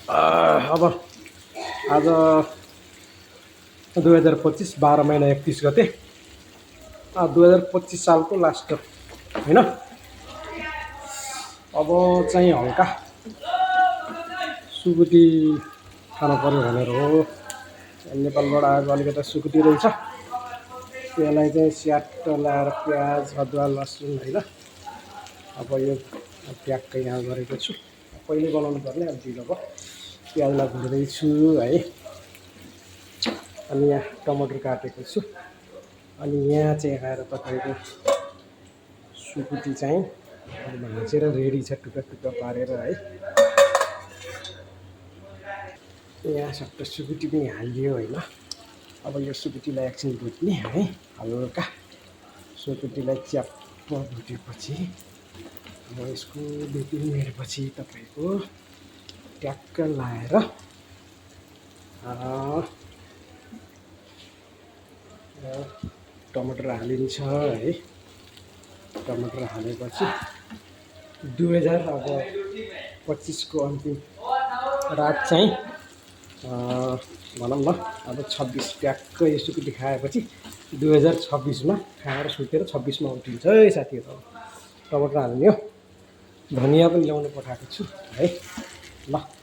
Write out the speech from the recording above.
अब आज 2025 12 महिना 31 गते 2025 सालको लास्ट होइन। अब चाहिँ हल्का सुकुटी खानु पऱ्यो भनेर हो। नेपालबाट आएको अलिकति सुकुटी रहेछ, त्यसलाई चाहिँ स्याट लाएर प्याज अदुवा लसुन होइन। अब यो ट्याक्कै यहाँ गरेको छु, पहिले बनाउनु पर्ने, अब ढिलो भयो। प्याजलाई भुट्दैछु है। अनि यहाँ टमाटर काटेको छु। अनि यहाँ चाहिँ आएर तपाईँको सुकुटी चाहिँ भाँचेर रेडी छ, टुक्रा टुक्रा पारेर है। यहाँ सट्ट सुकुटी पनि हालियो होइन। अब यो सुकुटीलाई एकछिन भुट्ने है, हल्का सुकुटीलाई च्याप्प भुटेपछि अब यसको 2-3 मिनटपछि तपाईँको ट्याक्क लाएर टमाटर हालिन्छ है। टमाटर हालेपछि 2025 को अन्तिम रात चाहिँ भनौँ न अब 26 ट्याक्क यो सुकुटी खाएपछि 2026 मा खाएर सुतेर 26 मा उठिन्छ है साथीहरू। टमाटर हाल्ने हो, धनियाँ पनि ल्याउनु पठाएको छु है। ल